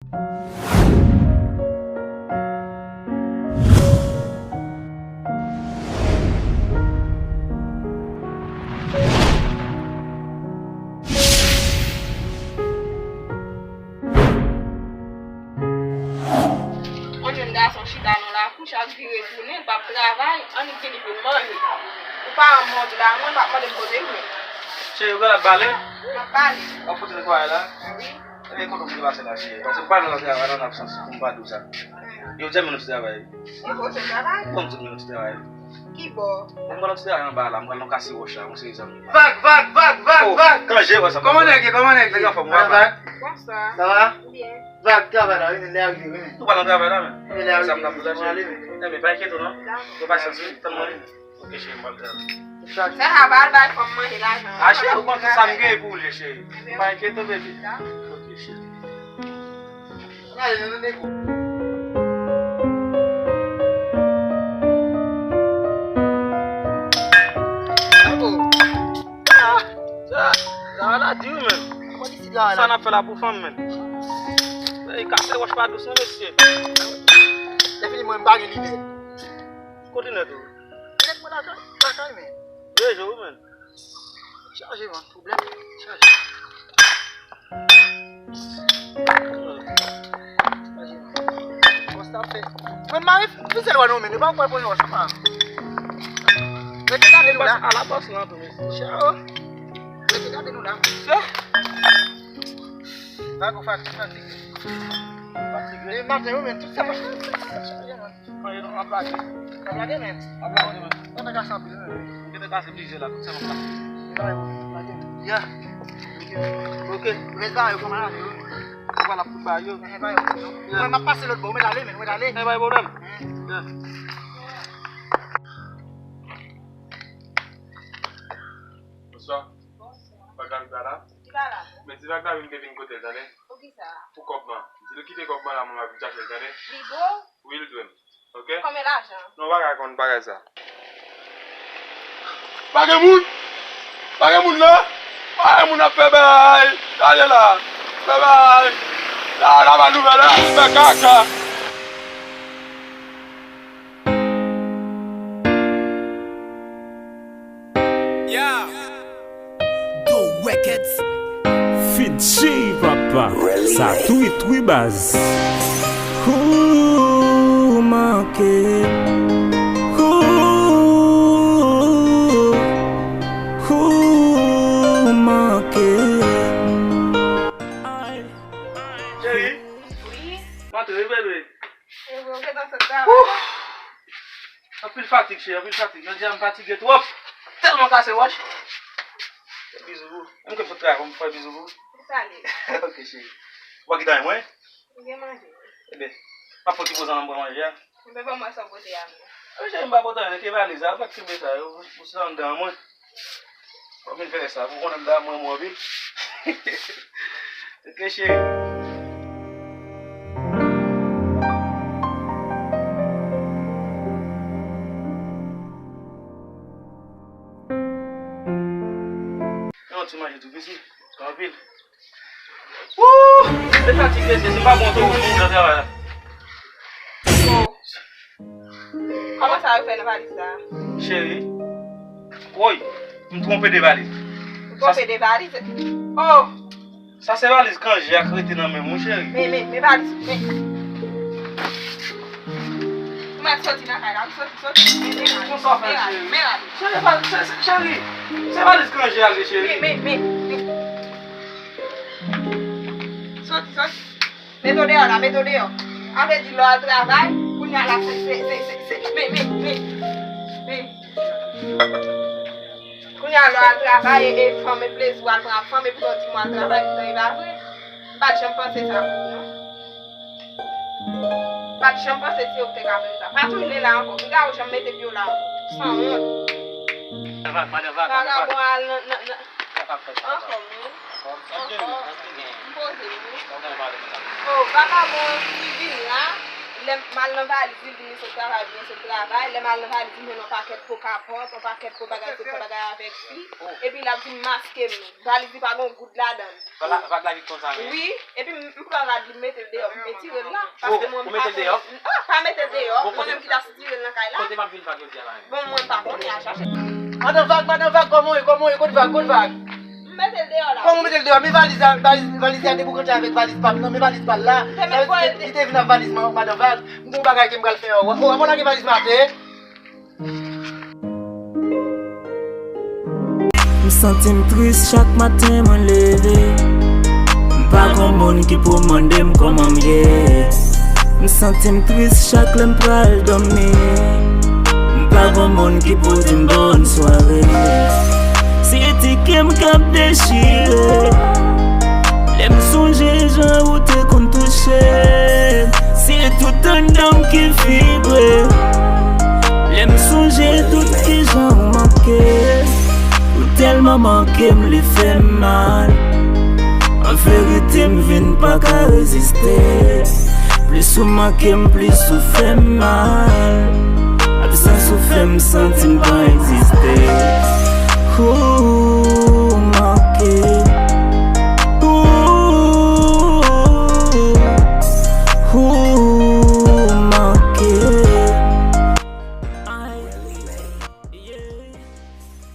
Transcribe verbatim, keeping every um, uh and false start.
Yon jèn gason chita nan lakou, chak vire tounen, l p ap travay, annik vini pou l manje. Ou pa an mòd la, mwen, l p ap mande m kote m ye. Cheri, ou genlè ap bale? M ap bale. W ap fout netwaye la? Wi. Ebyen, kote w vin pase la, cheri? Paske m pa nan travay la, nan absans, pou m pa di w sa. Yo, di a men nou ti travay. Yo, kote travay? Bon, m di men nou ti travay. Ki bò? Bon, m pral nan ti travay anba la, m pral nan kase wòch la, yon seri zanmi. Vag, vag, vag, vag, vag! Kòman nèg ye, kòman nèg ye? Nèg anfòm, ou pa vag? Bonswa. Sa va? Byen. Vag, travay la, wi, men lè a rive, wi, men. Nou pral nan travay la, men. Wi, lè a rive, men. Sa m t ap di w la, cheri. Enben, pa enkyete w, non. Dakò. Gen pasyans, wi, tann mwen, wi. Ok, cheri, m pral travay. Sa va, al bay fanm manje lajan. A, cheri, ou konn tout sa m genyen pou ou, cheri. Enben, pa enkyete w, baby. Dakò. Ok, cheri. Gade, nou, nou, nou. Bravo. Ah, sa, sa la di wi, men. Sa n ap fè la pou fanm, men. Ey, kase wòch pa dous, non, mesye. Lè fini, mwen, m pa gen lide. Kote nèt ou? Nèt mwen lakay, lakay, men. Rezo, wi, men. Chaje, man, pwoblèm. Chaje. Chaje, man. Bòs la fè. Mwen, mari, fizye lwa nou, men, nou pa pral pran yon wòch, pa. Rete gade nou la. Ala bòs lan tou, mesye. Chao. Rete gade nou la. Chè. Bago fatig, fatig. Fatig. E maten, wi, men, tout sa mache. Chaje, man. Manje non, ap lage. Ap lage, men. Ap lage, men. Mwen te kase anpil, men. Mwen te kase plizyè la, tout sa mwen kase. Mwen lage, men. Ya. Ok. Rès ba yo, kòman lage yo? Ou pa la pou ba yo. Eh, ba yo, non. Ya. Mwen, m ap pase lòt bò, mwen ale, men, mwen ale. Eh, pa gen pwoblèm. Hmm. Ya. Bonswa. Bonswa. Vag la, li pa la? Li pa la, non. Men ti Vag la, wi, m te vin kote l, tande. Poukisa? Pou kòb lan. Di l kite kòb lan la, mwen, m ap vin chache l, tande. Li dwe w? Wi, li dwe m. Ok? Konbyen lajan? Non, bagay konn bagay sa. Pa gen moun? Pa gen moun la? Pa gen moun ap fè bay. Gade la. Fè bay. La, la, ba nouvèl la. Fè kaka. Yeah. Go Records. Fidji, papa. Sa twitwi baz. Ou manke. Ou, ou manke. Cheri. Wi. M antre, wi, bebe. E vre, ou gentan sot travay la? Anpil fatig, cheri, anpil fatig. Jodi a, m fatige twòp. Tèlman kase wòch. Fè bizou pou ou. Menm ke m sot travay, pou m fè bizou pou ou. Ou salye. Ok, cheri. Ou pa gentan renmen mwen? M gen manje. Ebyen, m ap fè yon ti poze ann pran manje a. Ebyen, ban mwen sa w pote a, non. Ebyen, cheri, m pa pote anyen, ke valiz la, ou pa kenbe sa yo, ou, ou se anndan mwen. Ou vin fè sa, pou konnen m ta mwen mwen anpil. Ok, cheri. Yon ti manje tou piti, anpil. Wouy! Se fatig mesye, se pa bon tou pou moun nan travay la. Oh. Kòman sa yo fè nan valiz sa? Cheri. Woy, m twonpe de valiz. Ou twonpe de valiz? Oh! Sa se valiz kanje a k rete nan men m wi, cheri. Men, men, men valiz, men. Ou mèt soti nan kay la, wi, soti, soti. Men, men valiz. Konsa w fè, cheri. Men valiz. Cheri, se, se, cheri, se valiz kanje a l ye, cheri. Men, men, men, men. Soti, soti. Mete w deyò la, mete w deyò. A vle di lè w al travay, kounye a la, se, se, se, se, se, men, men, men, men. Kounye a lè w al travay, e, e fanm e plezi w al pran ak fanm, epi w di m w al travay, poutan e pa vre. M pa t janm panse sa pou ou, non. M pa t janm panse se ou ki te ka fè m sa. Pa tounen la ankò. Piga ou janm mete pye w la ankò. Sanwont. Vagabon al nan, nan, nan. Anfòm, wi. Anfòm. M poze m, wi. Oh, vagabon, li vini la. Lè m al nan valiz li, li di m li sot travay, li sot travay. Lè m al nan valiz li, m jwenn yon pakèt po kapòt, yon pakèt po bagay, se fè bagay avèk fi. Epi l ap vin maske m. Valiz li pa gen yon goud ladan l. Vag la vit konsa menm. Wi, epi m m pran rad li, m mete l deyò, m retire l la. Paske mwen m pa konnen. Ah, pa mete l deyò, mwen menm ki ta sitire l nan kay la. Kote m ap vin vag jodi a la menm? Bon, mwen pa konnen, al chache. Madan Vag, madan Vag, kòman w ye, kòman w ye, kot Vag, kot Vag? M mete l deyò la. Kòman w mete l deyò? Men valiz la, valiz, valiz la deboukante avèk valiz pa m nan, men valiz pa l la. Li te vin ak valiz madan Vag. M gon bagay ke m pral fè yo. Ou, ou, ou lage valiz maten. M santi m tris chak maten mwen leve. M pa gon moun ki pou mande m kòman m ye. M santi m tris chak lè m pral dòmi. M pa gon moun ki pou di m bòn sware. Se tike m k ap dechire. Lè m sonje jan ou te konn touche m. Se tout anndan m ki vibre. Lè m sonje tout kijan ou manke. Ou tèlman manke m, li fè m mal. An verite, m vin pa ka reziste. Plis ou manke m, plis ou fè m mal. Absans ou fè m santi m pa egziste. Ooh.